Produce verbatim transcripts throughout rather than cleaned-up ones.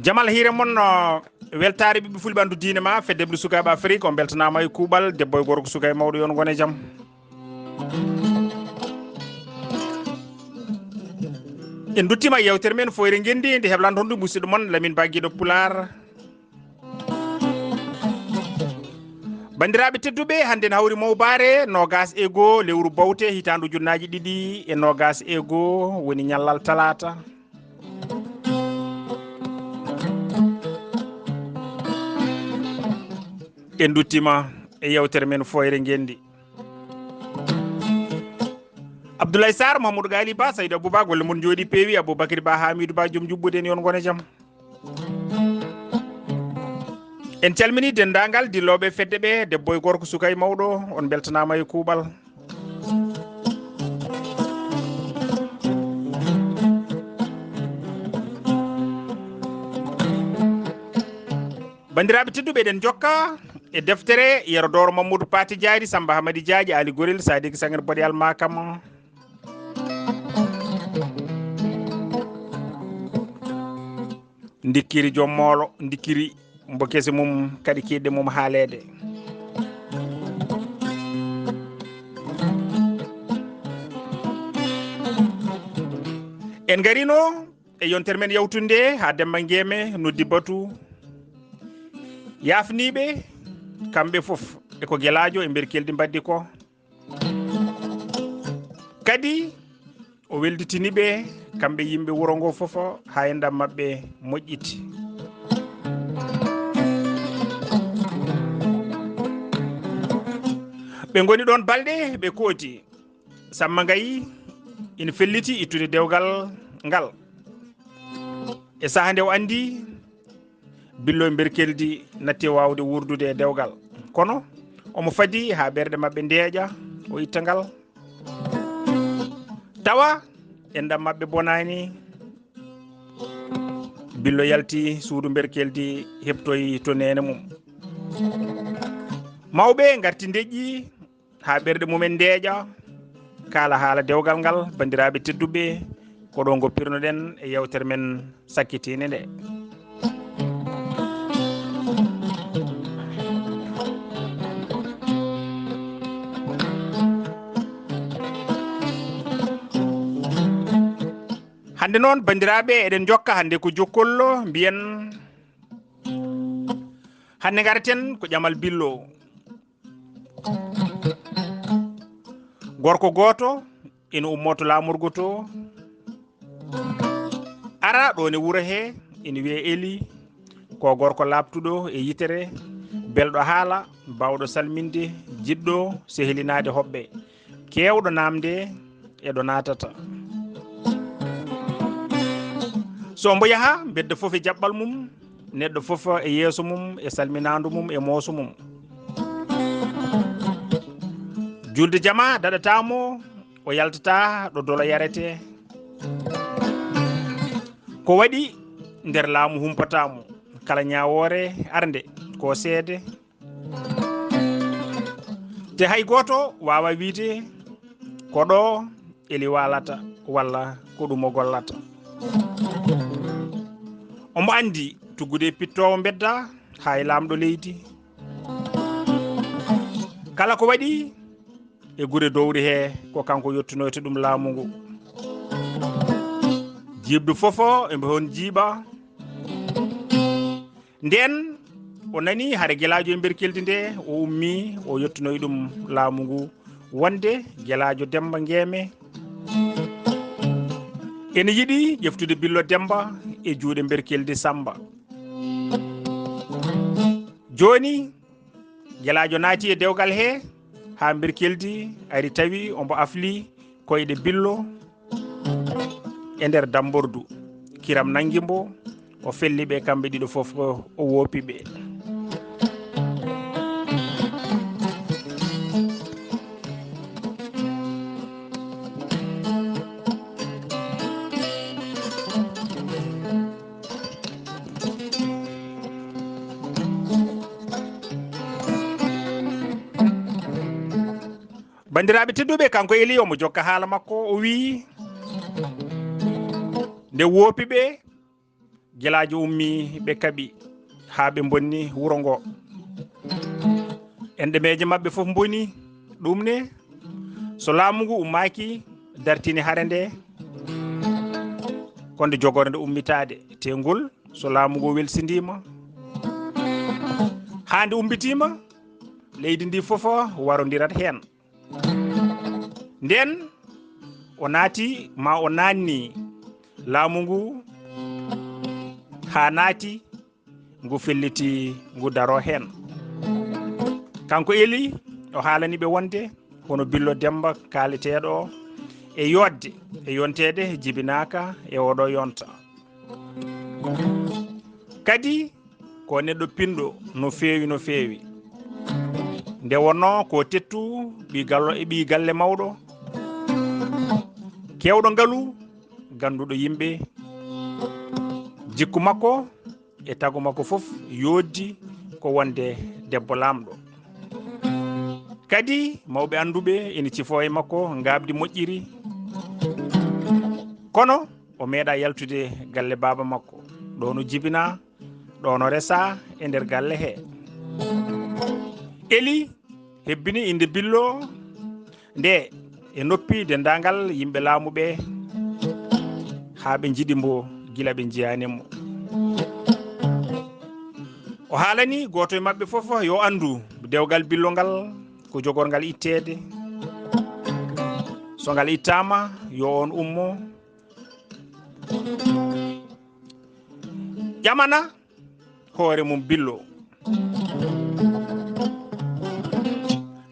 Jamal hiire mon, no weltaare ɓiɓɓe fulɓe anndu diine ma, fedde ɓe sukaaɓe Afrik, on mbeltanaama e kuuɓal, debbo e gorko, suka e mawɗo, yo on ngone jam. En nduttiima e yewtere men Fooyre Ngenndi, nde heblanton ɗum musidɗo mon Lamin Ba Giɗo Pulaar. Banndiraaɓe tedduɓe, hannde en hawri mawbaare noogaas e goo lewru bawte hitaande ujunnaaji ɗiɗi e noogaas e goo, woni ñallal talaata. En nduttiima e yewtere men Fooyre Ngenndi. Abdoulaye Sarr, Mamadou Gali Ba, Saydou Abou Ba, golle mon njooɗi peewi. Aboubacry Ba, Hamidou Ba, joom juɓɓude en, yo on ngone jam. En calmini denndaangal dillooɓe fedde ɓe, debbo e gorko, suka e mawɗo, on mbeltanaama e kuuɓal. Banndiraaɓe tedduɓe, eɗen njokka e deftere Yero Dooro Mamadou Pati Diari, Samba Hamadi Diaji, Ali Gorel, Sadiki Sangir Bodi Almakama. Ndikkiri joom moolo, ndikkiri mbo kese mum, kadi kiiɗɗe mum haaleede. En ngarino e yontere men yawtunde haa Demba Ngeeme noddi batu yaafniiɓe kamɓe fof e ko gelaajo e Mberkeldi mbaddi ko. Kadi o welditini ɓe, kamɓe yimɓe wuro ngo fof, haa enɗam maɓɓe moƴƴiti. Ɓe ngoni ɗoon balɗe, ɓe kooti. Samma Ngayi ina felliti ittude dewgal ngal. E sahaa nde o anndi Billo e Mberkeldi natti waawde wuurdude e dewgal. Kono omo fadi haa ɓerɗe maɓɓe ndeeƴa, o itta ngal. Tawa enɗam maɓɓe bonaani. Billo yalti suudu Mberkeldi, heɓtoyi to neene mum. Mawɓe ngarti ndeƴƴi haa ɓerɗe mumen ndeeƴa, kaala haala dewgal ngal, banndiraaɓe tedduɓe, ko ɗo ngoppirnoɗen e yewtere men sakkitiinde nde. Hannde noon, banndiraaɓe, eɗen njokka hannde ko jokkollo, mbiyen hannde ngaraten ko ƴamal Billo. Gorko gooto ina ummoo to laamorgo to, ara ɗoon e wuro he, ina wiyee Eli. Ko gorko laaɓtuɗo e yitere, belɗo haala, baawɗo salminde, jiɗɗo sehlinaade hoɓɓe, keewɗo naamnde e ɗo naatata. So mbo yaha, mbedda fof e jaɓɓal mum, neɗɗo fof e yeeso mum, e salminaandu mum, e mooso mum. Julde jama daɗataa mo, o yaltataa ɗo dolo yaretee. Ko waɗi nder laamu humpataa mo, kala ñaawoore arnde ko seede. Te hay gooto waawaa wiyde ko ɗo Eli waalata walla ko ɗum o gollata. Omo anndi tuggude e pittoowo mbedda haa e laamɗo leydi. Kala ko waɗi e gure dowri he, ko kanko yottunoyta ɗum laamu ngu. Jiiɓdu fof o, e mbo hon jiiɓa. Ndeen o nani hare gelaajo e Mberkeldi nde, o ummi, o yottunoyi ɗum laamu ngu, wonde gelaajo Demba Ngeeme ene yiɗi ƴeftude Billo Demba e juuɗe Mberkeldi Samba. Jooni, gelaajo naati e dewgal he, haa Mberkeldi ari tawi ombo afli koyɗe Billo e nder dambordu. Kiram nanngi mbo, o felli ɓe kamɓe ɗiɗo fof, o woopi ɓe. Banndiraaɓe tedduɓe, kanko Eli omo jokka haala makko, o wiyi, nde woopi ɓe, Gelaajo ummi, ɓe kaɓi haa ɓe mbonni wuro ngo. Enɗemeeje maɓɓe fof mboni. Ɗum ne, so laamu ngu ummaaki, dartini hare nde, ko nde jogorde ummitaade. Te ngol, so laamu ngu welsindiima, haa nde ummitiima, leydi ndi fof warondirat heen. Ndeen o naati, ma o naanni laamu ngu haa naati, ngu felliti, ngu daro heen. Kanko Eli, o haalani ɓe wonde hono Billo Demba kaaleteeɗo o e yodde, e yonteede jibinaaka e oɗo yonta. Kadi ko neɗɗo pinɗo no feewi, no feewi. Nde wonnoo ko tettu, ɓii gallo-, ɓii galle mawɗo, keewɗo ngalu, gannduɗo yimɓe. Jikku makko e tago makko fof yooɗdi ko wonde debbo laamɗo. Kadi mawɓe annduɓe ina cifoo e makko ngaabdi moƴƴiri. Kono o meeɗa yaltude galle baaba makko, ɗo no jibinaa, ɗo no resaa e nder galle he. Eli hebbini innde Billo nde e noppi denndaangal yimɓe laamu ɓe, haa ɓe njiɗi mbo gila ɓe njiyaani mo. O haalani gooto e maɓɓe fof yo anndu dewgal Billo ngal ko jogorgal itteede. So ngal ittaama, yo on ummo, ƴamana hoore mum Billo.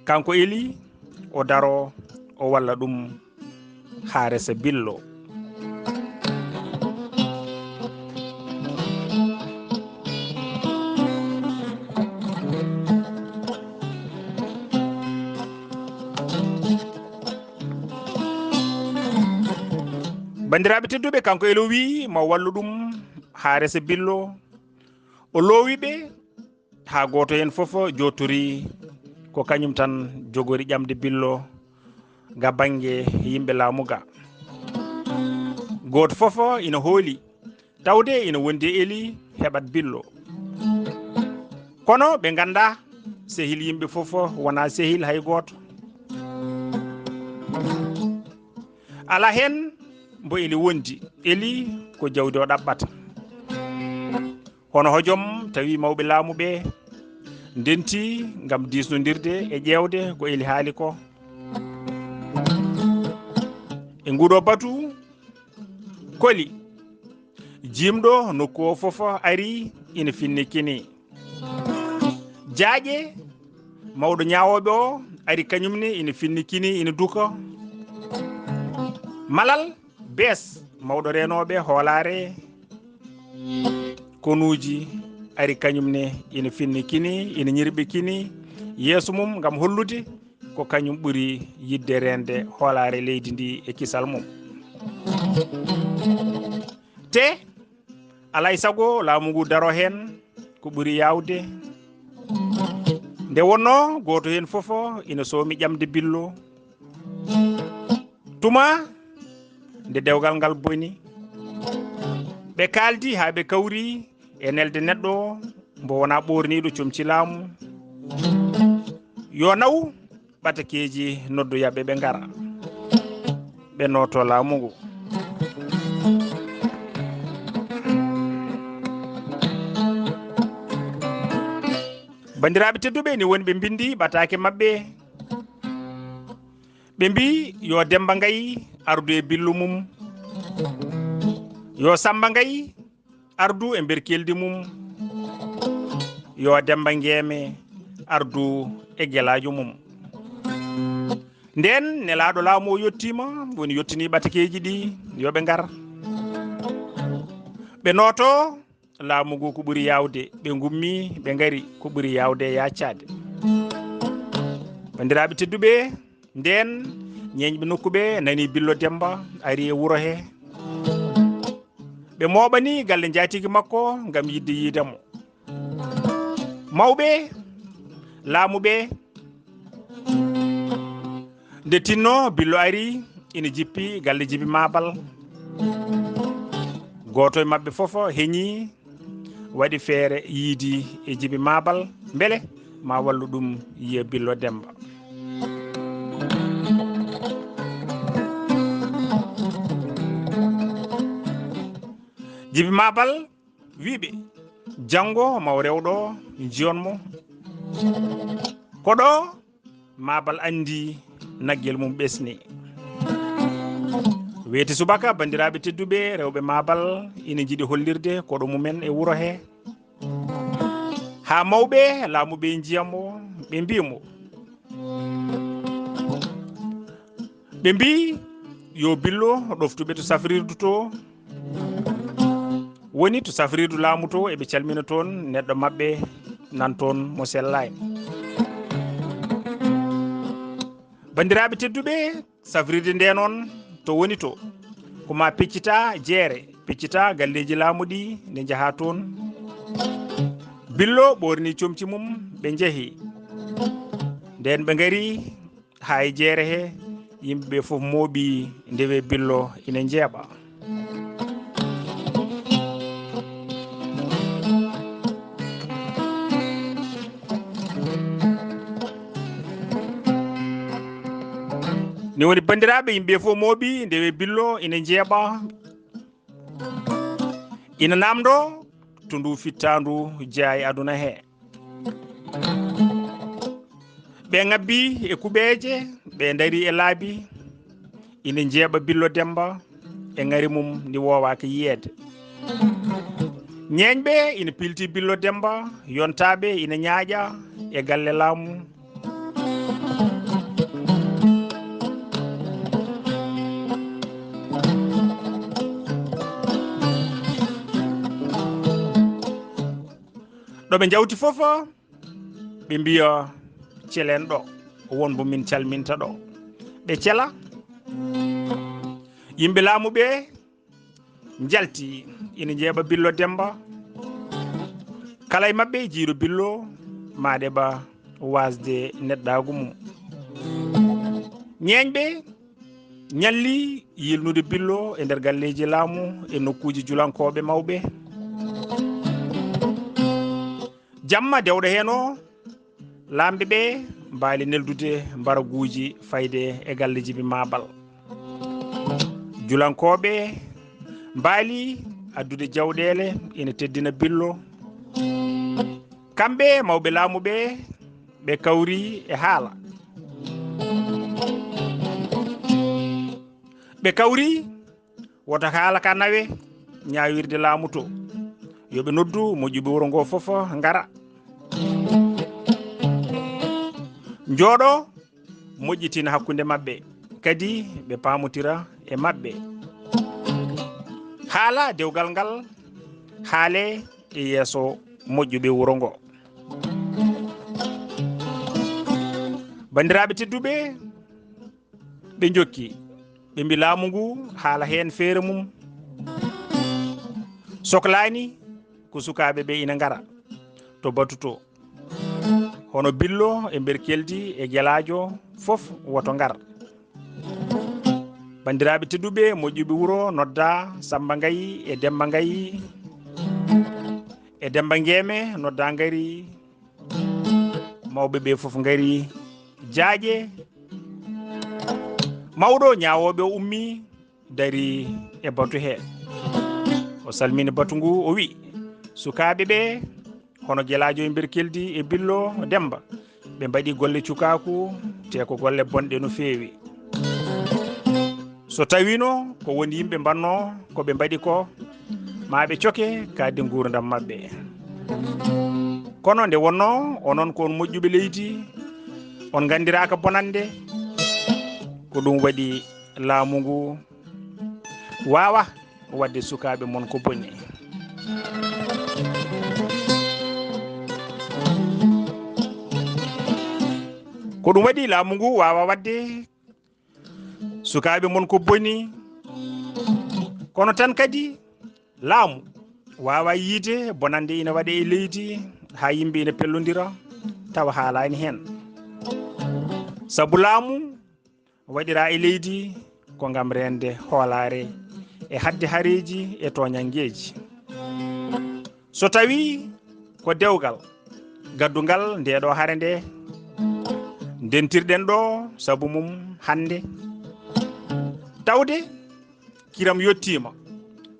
Kanko Eli, o daro, o walla ɗum haa resa Billo. Banndiraaɓe tedduɓe, kanko Eli o wiyi ma wallu ɗum haa resa Billo. O loowi ɓe haa gooto heen fof jootori ko kañum tan jogori ƴamde Billo ga bannge yimɓe laamu ga. Gooto fof ina hooli tawde ina wondi e Eli heɓat Billo. Kono ɓe nganndaa sehil yimɓe fof wonaa sehil hay gooto. Alaa heen mbo Eli wondi. Eli ko jawdi o ɗaɓɓata. Hono hojom tawi mawɓe laamu ɓe ndenti ngam diisnondirde e ƴeewde ko Eli haali ko. E nguɗo batu, koli jiimɗo nokku o fof ari ina finni kini. Jaaƴe mawɗo ñaawooɓe o ari kañum ne ina finni kini, ina duka. Malal bees mawɗo reenooɓe hoolaare konuuji ari kañum ne ina finni kini, ina ñirɓi kini yeeso mum ngam hollude ko kañum ɓuri yiɗde reende hoolaare leydi ndi e kisal mum. Te alaa e sago laamu ngu daro heen ko ɓuri yaawde. Nde wonnoo gooto heen fof ina soomi ƴamde Billo. Tuma nde dewgal ngal boni, ɓe kaaldi haa ɓe kawri e nelde neɗɗo mbo wonaa ɓoorniiɗo comci laamu. Yo naw ɓatakeeji noddoyaɓe ɓe ngara. Ɓe nooto laamu ngu. Banndiraaɓe tedduɓe, ni woni ɓe mbindi ɓataake maɓɓe. Ɓe mbi yo Demba Ngay ardu e Billo mum, yo Samba Ngay ardu e mberkeldi mum, yo Demba Ngeeme ardu e gelaajo mum. Nden nelaaɗo laamu o yottiima, woni yottini ɓatakeeji ɗi, yo ɓe ngar. Ɓe nooto laamu ngu ko ɓuri yaawde, ɓe ngummi, ɓe ngari ko ɓuri yaawde yaacaade. Banndiraaɓe tedduɓe, nden ñeeñɓe nokku ɓe nani Billo Demba ari e wuro he. Ɓe mooɓani galle njaatigi makko ngam yiɗde yiide mo. Mawɓe laamu ɓe, nde tinno Billo ari, ina jippi galle Jibi Maabal. Gooto e maɓɓe fof heñi, waɗi feere yiidi e Jibi Maabal, mbele ma wallu ɗum yiya Billo Demba. Jibi Maabal wiiɓe, janngo maw rewɗo jiyon mo. Koɗo Maabal anndi naggel mum ɓesni. Weeti subaka, banndiraaɓe tedduɓe, rewɓe Maabal ina njiɗi hollirde koɗo mumen e wuro he. Haa mawɓe laamu ɓe njiya mo, ɓe mbiya mo. Ɓe mbii, yo Billo ɗoftuɓe to safrirdu to. Woni to safrirdu laamu to, eɓe calmina toon neɗɗo maɓɓe nan toon mo sellaani. Banndiraaɓe tedduɓe, safrirde nde noon to woni to, ko ma peccita jeere, peccita galleeji laamu ɗi, nde njaha toon. Billo ɓoorni comci mum, ɓe njehi. Nden ɓe ngari haa e jeere he, yimɓe ɓe fof mooɓi, ndewe Billo ina njeeɓa. Ni woni, banndiraaɓe, yimɓe fof mooɓi, ndewe Billo ina njeeɓa. Ina namndo to ndu fittaandu jeyaa e aduna he. Ɓe ngabbi e kuɓeeje, ɓe ndari e laabi, ina njeeɓa Billo Demba e ŋari mum ndi woowaaka yiyeede. Ñeeñɓe ina pilti Billo Demba, yontaaɓe ina ñaaƴa e galle laamu. Ɗo ɓe njawti fof, ɓe mbiya, "Celen ɗo, won mbo min calminta ɗo." Ɓe cela. Yimɓe laamu ɓe njalti, ina njeeɓa Billo Demba. Kala e maɓɓe jiiɗo Billo, maaɗe ɓa waasde neɗɗaagu mum. Ñeeñɓe ñalli yilnude Billo e nder galleeji laamu e nokkuuji julankooɓe mawɓe. Jamma dewɗo heen o, laamɓe ɓe mbaali neldude mbaraguuji fayde e galleeji ɓe maabal. Julankooɓe mbaali addude jawɗeele ina teddina Billo. Kamɓe mawɓe laamu ɓe, ɓe kawri e haala. Ɓe kawri woto haala ka nawe ñaawirde laamu to. Yo ɓe noddu moƴƴuɓe wuro ngo fof ngara. Njooɗo moƴƴitina hakkunde maɓɓe, kadi ɓe paamotira e maɓɓe. Haala dewgal ngal, haale e yeeso moƴƴuɓe wuro ngo. Banndiraaɓe tedduɓe, ɓe njokki, ɓe mbi laamu ngu haala heen feere mum. Soklaani ko sukaaɓe ɓe ina ngara to batu to. Hono Billo e Mberkeldi e Gelaajo fof woto ngar. Banndiraaɓe tedduɓe, moƴƴuɓe wuro nodda Samba Ngayi e Demba Ngayi e Demba Ngeeme nodda ngari. Mawɓe ɓe fof ngari jaaƴe. Mawɗo ñaawooɓe o ummi, dari e batu he. O salmini batu ngu, o wi, "Sukaaɓe ɓe, hono Gelaajo e Mberkeldi e Billo Demba, ɓe mbaɗi golle cukaaku, te ko golle bonɗe no feewi. So tawino ko won yimɓe mbanno ko ɓe mbaɗi ko, ma ɓe coke kaadi nguurndam maɓɓe. Kono nde wonno onon ko on moƴƴuɓe leydi, on ngandiraaka bonande, ko ɗum waɗi laamu ngu waawa waɗde sukaaɓe mon ko boni." Ko ɗum waɗi laamu ngu waawa waɗde sukaaɓe mon ko boni. Kono tan kadi laamu waawa yiide bonande ina waɗe e leydi haa yimɓe ina pellondira tawa haalaani heen. Sabu laamu waɗira e leydi ko ngam reende hoolaare e hadde hareeji e tooñanngeeji. So tawii ko dewgal gaddungal ndee ɗoo hare ndee, ndentirɗen ɗoo sabu mum hannde, tawde kiram yottiima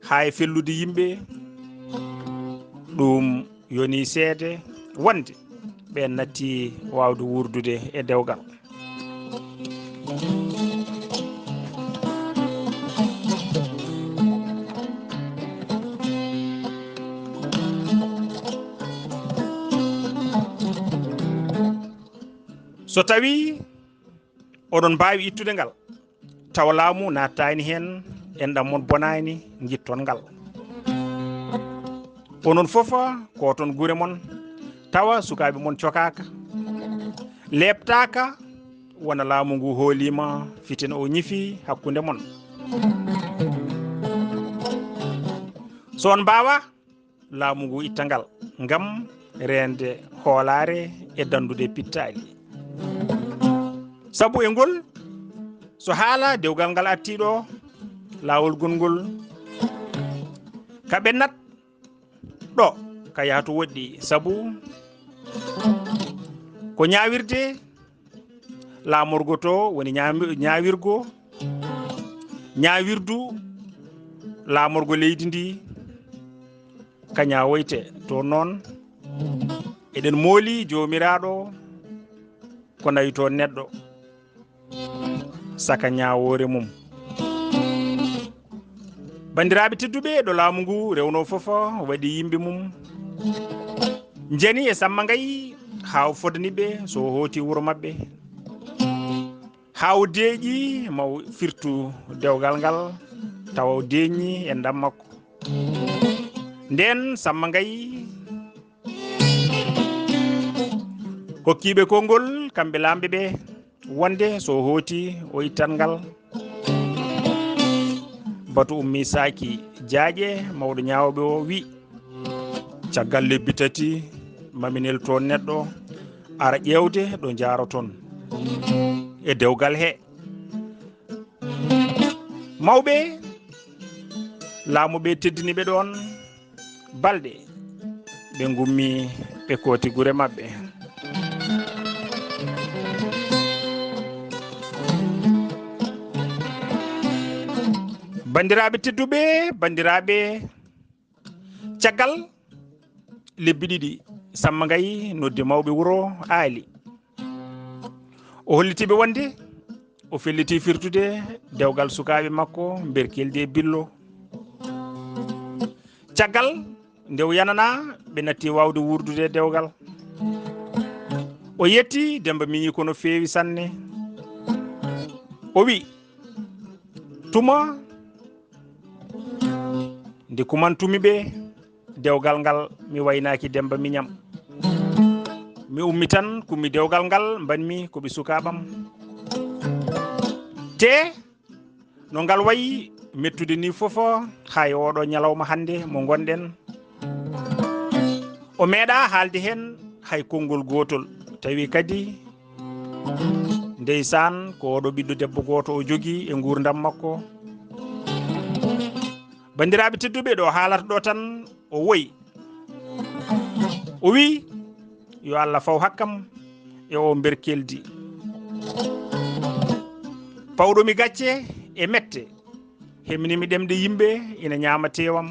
haa e fellude yimɓe, ɗum yoni seede wonde ɓeen natti waawde wuurdude e dewgal. So tawii oɗon mbaawi ittude ngal, tawa laamu nattaani heen, enɗam mon bonaani, ngitton ngal. Onon fof ko ton gure mon, tawa sukaaɓe mon cokaaka, leeptaaka, wona laamu ngu hooliima fitina o ñifi hakkunde mon. So on mbaawa, laamu ngu itta ngal ngam reende hoolaare e danndude pittaali. Sabu e ngol, so haala dewgal ngal artii ɗo, laawol gongol ka ɓennat ɗo ka yaha to woɗɗi, sabu ko ñaawirde laamorgo to woni ñaami-, ñaawirgo, ñaawirdu laamorgo leydi ndi ka ñaawoyte. To noon, eɗen mooli Joomiraaɗo ko nawi toon neɗɗo saka ñaawoore mum. Banndiraaɓe tedduɓe, ɗo laamu ngu rewnoo fof waɗi yimɓe mum njani e Samma Ngay haa o fodani ɓe, so o hooti wuro maɓɓe. Haa o deeƴi ma o firtu dewgal ngal, tawa o deeƴni e ndam makko. Ndeen Samma Ngay kokkiiɓe konngol, kamɓe laamɓe ɓe, wonde so o hooti o ittan ngal. Batu ummi saaki jaaƴe, mawɗo ñaawɓe o wi, caggal lebbi tati, mami nel toon neɗɗo, ara ƴeewde ɗo njaaroton e dewgal he. Mawɓe laamu ɓe teddini ɓe ɗoon balɗe, ɓe ngummi, ɓe kooti gure maɓɓe. Banndiraaɓe tedduɓe, banndiraaɓe, caggal lebbi ɗiɗi, Samma Ngay noddi mawɓe wuro Aali. O holliti ɓe wonde o felliti firtude dewgal sukaaɓe makko Mberkeldi e Billo. Caggal nde o yananaa, ɓe natti waawde wuurdude e dewgal. O yetti Demmba Miñi ko no feewi sanne. O wi, tuma nde kumantumi ɓe dewgal ngal, mi waynaaki Demmba Miñam. Mi ummi tan, kummi dewgal ngal, mbanmi ko ɓe sukaaɓam. Te no ngal wayi mettude ni fof, haa e oɗo ñalawma hannde mo ngonɗen, o meeɗa haalde heen hay konngol gootol. Tawi kadi, ndeysaan, ko oɗo ɓiɗɗo debbo gooto o jogii e nguurndam makko. Banndiraaɓe tedduɓe, ɗo haalata ɗo tan, o woyi. O wi, yo Allah faw hakkam e o Mberkeldi. Pawɗo mi gacce e mette, hemni mi ɗemɗe yimɓe ina ñaama teewam.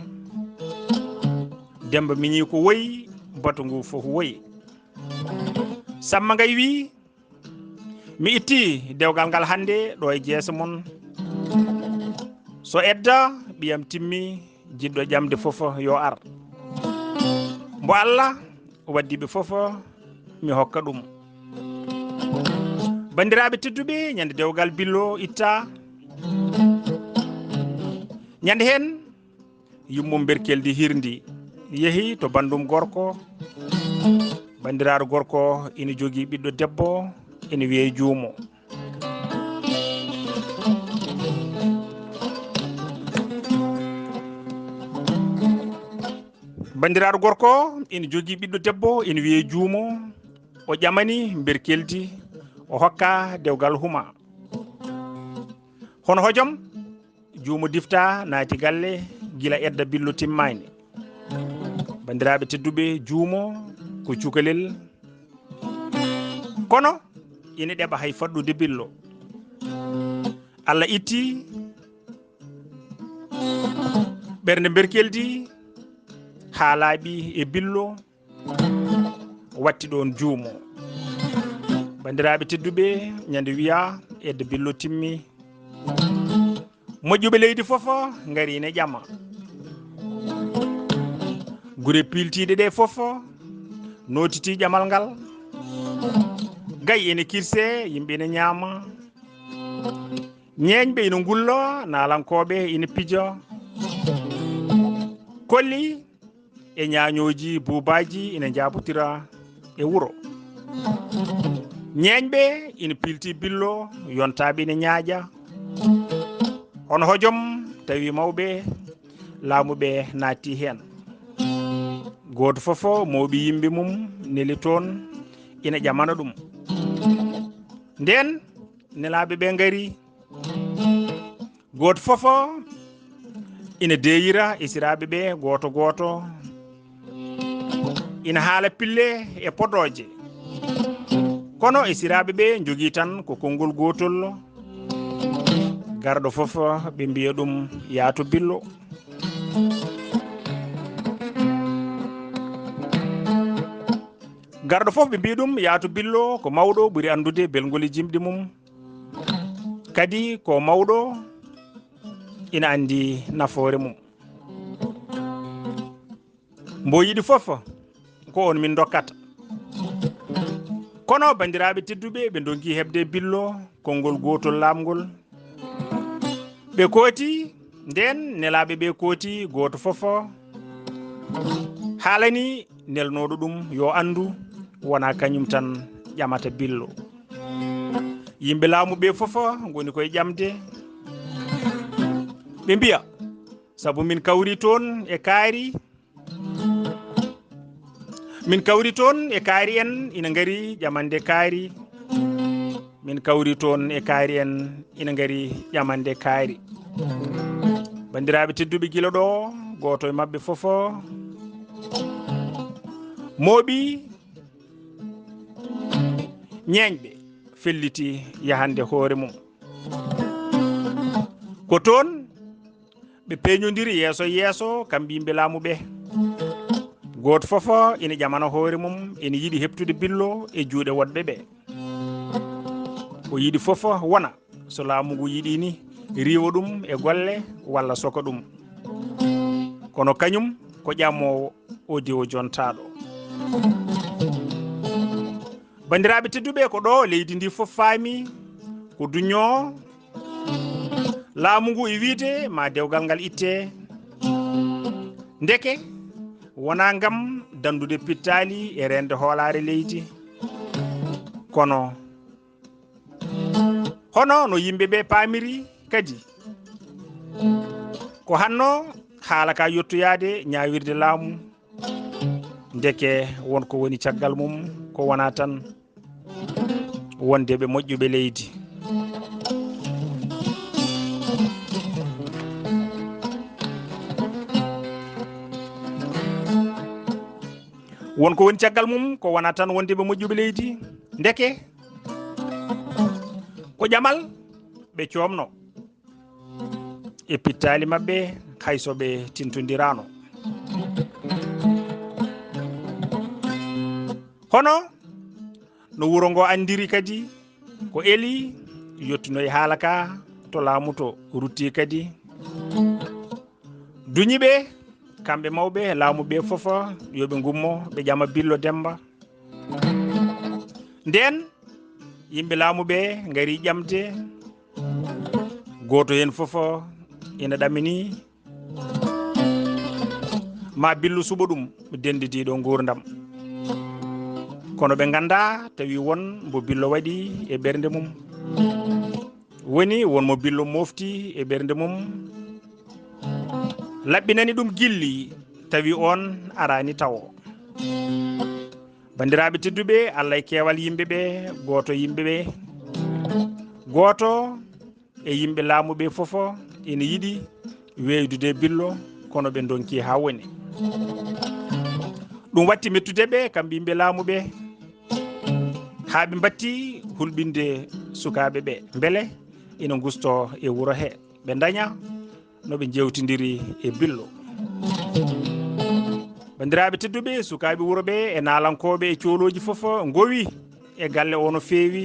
Demmba Miñi ko woyi, batu ngu fof woyi. Samma Ngay wi, mi itti dewgal ngal hannde ɗo e jeese mon. So edda ɓiyam timmi, jiɗɗo ƴamde fof yo ar. Mbo Allah waddi ɓe fof, mi hokka ɗum. Banndiraaɓe tedduɓe, ñande dewgal Billo itta. Ñande heen, yummum Mberkeldi hirndi yehi to banndum gorko. Banndiraaɗo gorko ina jogii ɓiɗɗo debbo, ina wiyee Juumo. Banndiraaɗo gorko ina jogii ɓiɗɗo debbo, ina wiyee Juumo. O ƴamani Mberkeldi, o hokka dewgal Huma. Hono hojom, Juumo difta naati galle gila edda Billo timmaani. Banndiraaɓe tedduɓe, juumo ko cukalel, kono ina ɗeɓa hay faɗɗude Billo. Allah itti ɓernde mberkeldi haa laaɓi e Billo, watti ɗoon juumo. Banndiraaɓe tedduɓe, ñande wiya edda Billo timmi. Moƴƴuɓe leydi fof ngari ina ƴama. Gure piiltiiɗe ɗe fof nootiti ƴamal ngal. Gay ene kirse, yimɓe ina ñaama. Ñeeñɓe ina ngullo, naalankooɓe ina pijo. Kolli e ñaañooji buubaaji ina njaabotira e wuro. Ñeeñɓe ina piilti Billo, yontaaɓe ina ñaaƴa. Hono hojom tawi mawɓe laamu ɓe naatti heen. Gooto fof mawɓe yimɓe mum neli toon ina ƴamana ɗum. Ndeen nelaaɓe ɓe ngari. Gooto fof ina deeyira esiraaɓe ɓe gooto gooto, ina haala pille e podooje. Kono esiraaɓe ɓe njogii tan ko konngol gootol. Garɗo fof ɓe mbiya ɗum, "Yaa to Billo." Garɗo fof ɓe mbiya ɗum, "Yaa to Billo, ko mawɗo ɓuri anndude belngol e jimɗi mum." Kadi ko mawɗo ina anndi nafoore mum. Mbo yiɗi fof ko on min ndokkata. Kono banndiraaɓe tedduɓe, ɓe ndonki heɓde Billo konngol gootol laamgol. Ɓe kooti, ndeen nelaaɓe ɓe kooti, gooto fof haalani nelnooɗo ɗum yo anndu, wonaa kañum tan ƴamata Billo. Yimɓe laamu ɓe fof ngoni koye ƴamde. Ɓe mbiya, "Sabu min kawri toon e kaari, min kawri toon e kaari en ina ngari ƴamande kaari. Min kawri toon e kaari en ina ngari ƴamande kaari." Banndiraaɓe tedduɓe, gila ɗo gooto e maɓɓe fof mooɓi ñeeñɓe, felliti yahande hoore mum. Ko toon ɓe peeñondiri yeeso yeeso, kamɓe yimɓe laamu ɓe. Gooto fof ina ƴamana hoore mum, ina yiɗi heɓtude Billo e juuɗe woɗɓe ɓe. O yiɗi fof wona so laamu ngu yiɗi ni, riiwa ɗum e golle walla soka ɗum. Kono kañum ko ƴamoowo, o diwo jontaaɗo. Banndiraaɓe tedduɓe, ko ɗo leydi ndi fof faami ko duñoo laamu ngu e wiide ma dewgal ngal itte. Ndeke wonaa ngam danndude pittaali e reende hoolaare leydi, kono hono no yimɓe ɓe paamiri kadi, ko hanno haala ka yottoyaade ñaawirde laamu. Ndeke won ko woni caggal mum, ko wona tan wonde ɓe moƴƴuɓe leydi. Won ko woni caggal mum, ko wona tan wonde ɓe moƴƴuɓe leydi. Ndeke ko ƴamal ɓe coomno e pittaali maɓɓe, hay so ɓe tintondiraano. Hono no wuro ngo anndiri kadi, ko eli yottuno e haala ka to laamu to, rutti kadi duñi ɓe, kamɓe mawɓe laamu ɓe fof, yo ɓe ngummo, ɓe ƴama Billo Demba. Ndeen yimɓe laamu ɓe ngari ƴamde, gooto heen fof ina ɗamini ma Billo suɓo ɗum dendidiiɗo nguurndam. Kono ɓe nganndaa tawi won mbo Billo waɗi e ɓernde mum. Woni won mo Billo mofti e ɓernde mum, laɓɓinani ɗum gilli, tawi oon araani tawo. Banndiraaɓe tedduɓe, Allah e keewal yimɓe ɓe, gooto yimɓe ɓe, gooto e yimɓe laamu ɓe fof ina yiɗi weeydude e Billo, kono ɓe ndonki haa woni. Ɗum watti mettude ɓe, kamɓe yimɓe laamu ɓe, haa ɓe mbatti hulɓinde sukaaɓe ɓe, mbele ina ngusto e wuro he, ɓe ndaña no ɓe njeewtindiri e Billo. Banndiraaɓe tedduɓe, sukaaɓe wuro ɓe e naalankooɓe e coolooji fof ngowi e galle o no feewi.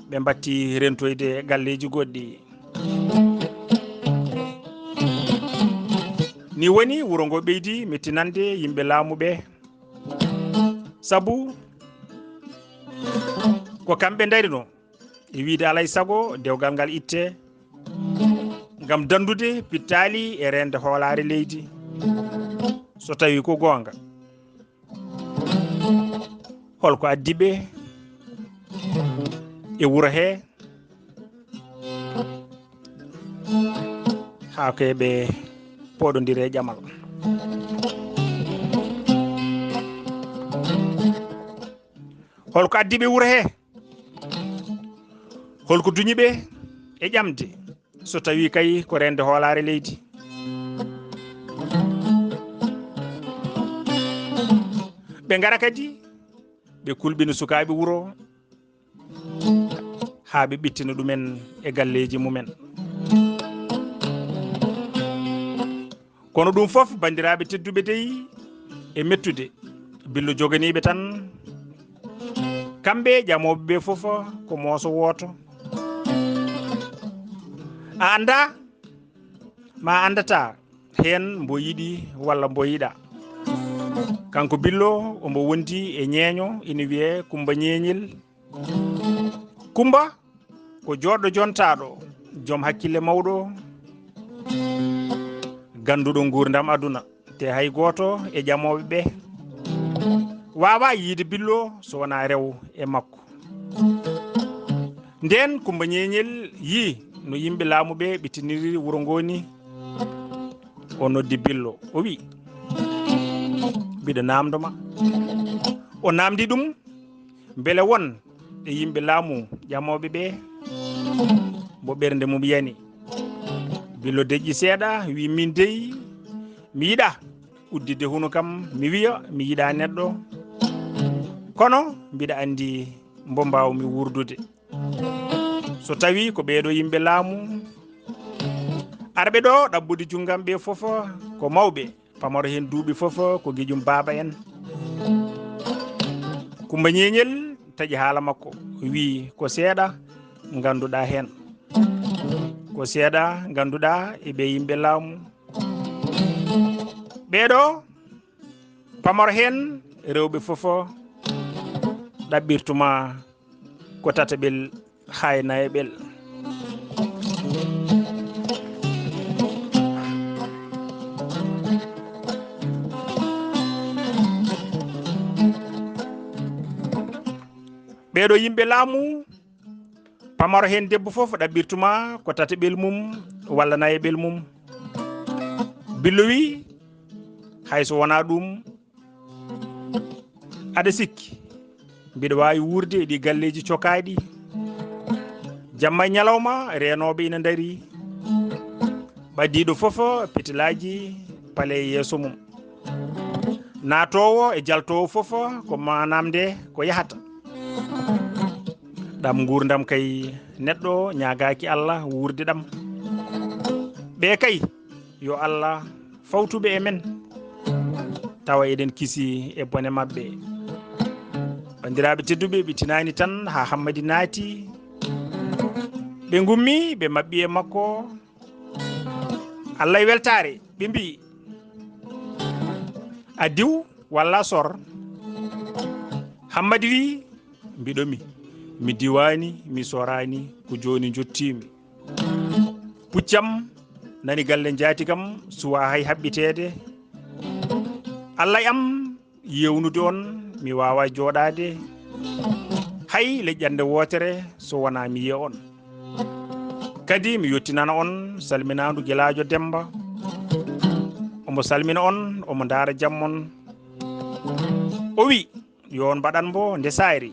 Ɓe mbatti rentoyde galleeji goɗɗi. Ni woni wuro ngo ɓeydi mettinande yimɓe laamu ɓe. Sabu ko kamɓe ndarino e wiide alay sago dewgal ngal itte ngam dandude pittaali e reende hoolaare leydi. So tawi ko goonga, holko addi ɓe e wuro he haa ko ɓe pooɗondire e ƴamal? Holko addi ɓe wuro he? Holko duñi ɓe e ƴamde, so tawi kay ko reende hoolaare leydi? Ɓe ngara kadi, ɓe kulɓina sukaaɓe wuro, haa ɓe ɓittina ɗumen e galleeji mumen. Kono ɗum fof, banndiraaɓe tedduɓe, dey e mettude, Billo joganiiɓe tan. Kamɓe ƴamooɓe ɓe fof ko mooso wooto. A anndaa, ma anndataa heen mbo yiɗi walla mbo yiɗaa. Kanko Billo, omo wondi e ñeeño ina wiyee Kummba Ñeeñel. Kummba ko joɗɗo jontaaɗo, joom hakkille mawɗo, gannduɗo nguurndam aduna. Te hay gooto e ƴamooɓe ɓe waawaa yiide Billo so wonaa rew e makko. Ndeen Kummba Ñeeñel yii no yimɓe laamu ɓe ɓittiniri wuro ngoo ni, o noddi Billo, o wi'i, "Mbiɗo naamndo ma." O naamndi ɗum mbele won e yimɓe laamu ƴamooɓe ɓe mo ɓernde mum yani. Billo deƴƴi seeɗa, wi'i, "Min dey, mi yiɗaa udditde hunu kam, mi wiya mi yiɗaa neɗɗo. Kono mbiɗa anndi mbo mbaawmi wuurdude. So tawi ko ɓeeɗo yimɓe laamu arɓe ɗo ɗaɓɓude junngam ɓe fof ko mawɓe, pamaro heen duuɓi fof ko giƴum baaba en." Kummba Ñeeñel taƴi haala makko, wi'i, "Ko seeɗa ngannduɗaa heen. Ko seeɗa ngannduɗaa e ɓe yimɓe laamu. Ɓeeɗo pamaro heen rewɓe fof ɗaɓɓirtuma ko tataɓel hay nayaɓel." Ɓeeɗo yimɓe laamu, pamaro heen debbo fof ɗaɓɓirtuma ko tataɓel mum walla nayaɓel mum. Billo wi, "Hay so wonaa ɗum, aɗa sikki mbiɗa waawi wuurde e ɗi galleeji cokaaɗi? Jamma e ñalawma reenooɓe ina ndari, ɓadiiɗo fof petilaaji pale e yeeso mum. Naatoowo e jaltoowo fof ko maanaam nde ko yahata. Ɗam nguurndam kay neɗɗo ñaagaaki Allah wuurde ɗam. Ɓe kay yo Allah fawtuɓe e men, tawa eɗen kisi e bone maɓɓe." Banndiraaɓe tedduɓe, ɓe tinaani tan haa Hammadi naati. Ɓe ngummi, ɓe maɓɓi e makko. Allah e weltaare, ɓe mbi'i, "A diw walla a sor?" Hammadi wi, "Mbiɗo mi, mi diwaani, mi soraani, ko jooni njottiimi. Puccam nani galle njaati kam, suwaa hay haɓɓiteede. Allah e am yewnude on, mi waawaa jooɗaade hay leƴƴannde wootere so wonaa mi yiya on. Kadi mi yottinana on salminaandu Gelaajo Demmba. Omo salmina on, omo ndaara jam mon." O wi, "Yo on mbaɗan mbo nde sayri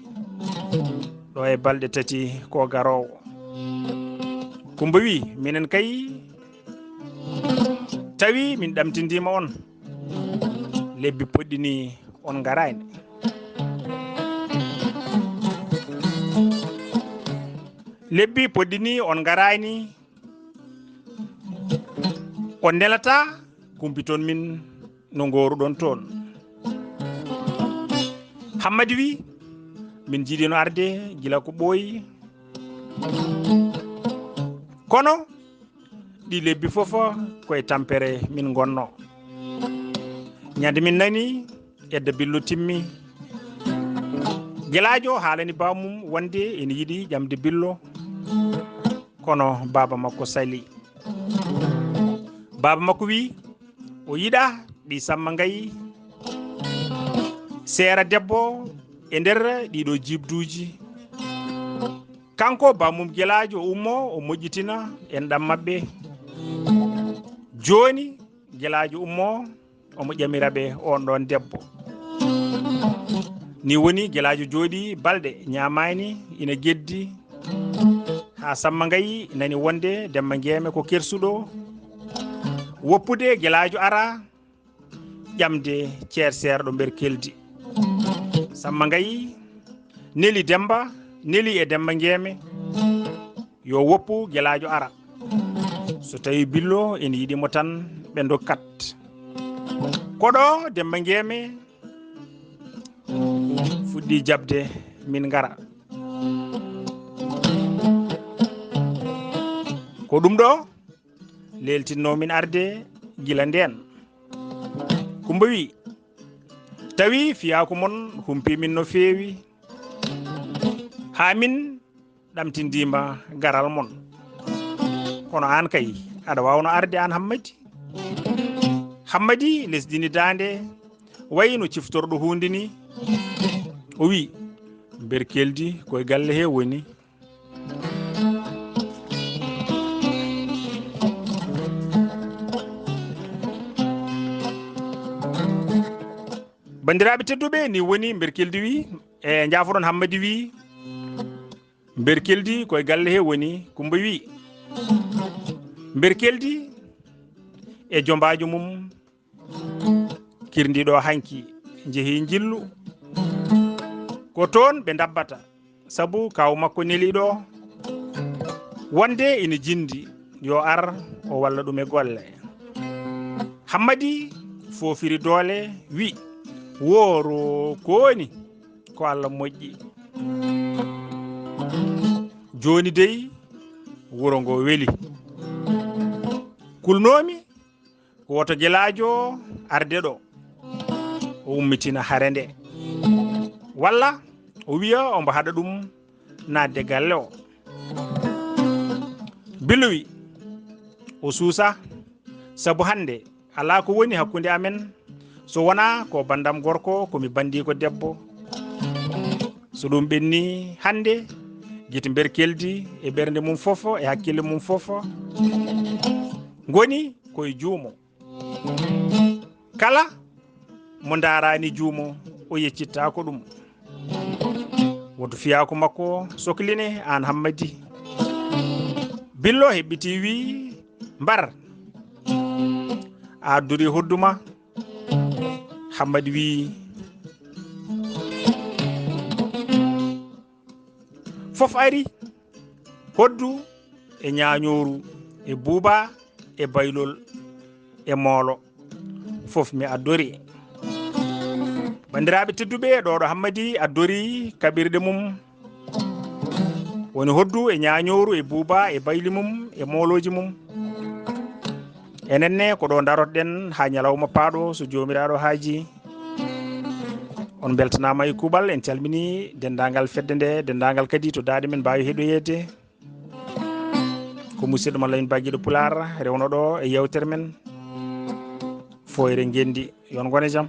ɗo e balɗe tati ko garoowo." Kumba wi, minen kay, tawi min ɗamtindiima on. Lebbi poɗɗi ni on ngaraani. Lebbi poɗɗi ni on ngaraani. On nelataa, kumpiton min no ngooruɗon toon. Hammadi wi, min jiɗino arde gila ko ɓooyi. Kono ɗi lebbi fof koye tampere min ngonno. Ñande min nani edda Billo timmi. Gelaajo haalani baamum wonde ene yiɗi ƴamde Billo. Kono baaba makko sali. Baaba makko wi, o yiɗa ɓii Samma Ngayi seera debbo e nder ɗiɗo jibduuji. Kanko baamum Gelaajo ummo, o moƴƴitina enɗam maɓɓe. Jooni Gelaajo ummo, omo ƴamira ɓe on ɗon debbo. Ni woni Gelaajo jooɗi balɗe ñaamaani, ina geddi. Haa Samma Ngayi nani wonde Demba Ngeeme ko kersuɗo. Woppude Gelaajo ara ƴamde ceer seerɗo Mberkeldi. Samma Ngayi neli Demba, neli e Demba Ngeeme. Yo woppu Gelaajo ara. So tawi Billo ene yiɗi mo tan, ɓe ndokkat. Koɗo Demba Ngeeme fuɗɗi jaɓde min ngara. Ko ɗum ɗo leeltinno min arde gila ndeen. Kumba wi, tawi fiyaaku mon humpi min no feewi. Haa min ɗamtindiima garal mon. Kono aan kay, aɗa waawno arde aan Hammadi. Hammadi lesdini daande, wayi no ciftorɗo huunde ni. O wi, Mberkeldi koye galle he woni. Banndiraaɓe tedduɓe, ni woni Mberkeldi wi, e njaafoɗon Hammadi wi, Mberkeldi koye galle he woni. Kumba wi, Mberkeldi e jombaajo mum kirndi ɗo hanki, njehi njillu. Ko toon ɓe ndabbata, sabu kaaw makko neli ɗo wonde ina jindi, yo ar o walla ɗum e golle. Hammadi foofiri doole, wi, wooro kooni ko Allah moƴƴi. Jooni dey wuro ngo weli. Kulnoomi ko woto Gelaajo arde ɗo, o ummitina hare nde. Walla o wiya ombo haɗa ɗum naatde galle o. Billo wi, o suusa, sabu hannde alaa ko woni hakkunde amen, so wonaa ko banndam gorko, ko mi banndiiko debbo. So ɗum ɓenni hannde, gite Mberkeldi e ɓernde mum fof, e hakkille mum fof, ngoni koye juumo. Kala mo ndaaraani juumo, o yeccittaako ɗum. Woto fiyaaku makko sokline aan Hammadi. Billo heɓɓiti wi, mbar a addori hoddu ma. Hammadi wi, fof ari, hoddu e ñaañooru e buuba e baylol e moolo, fof mi addori. Banndiraaɓe tedduɓe, ɗo ɗo Hammadi addori kaɓirɗe mum, woni hoddu e ñaañooru e buuba e bayli mum e moolooji mum. Enen ne ko ɗo darotoɗen haa ñalawma paaɗo, so Joomiraaɗo haaji. On mbeltanaama e kuuɓal, en calmini denndaangal fedde nde, denndaangal kadi to daaɗe men mbaawi heɗoyeede. Ko musidɗo mon Lamin Ba Giɗo Pulaar rewno ɗo e yeewtere men Fooyre Ngenndi. Yo on ngon e jam.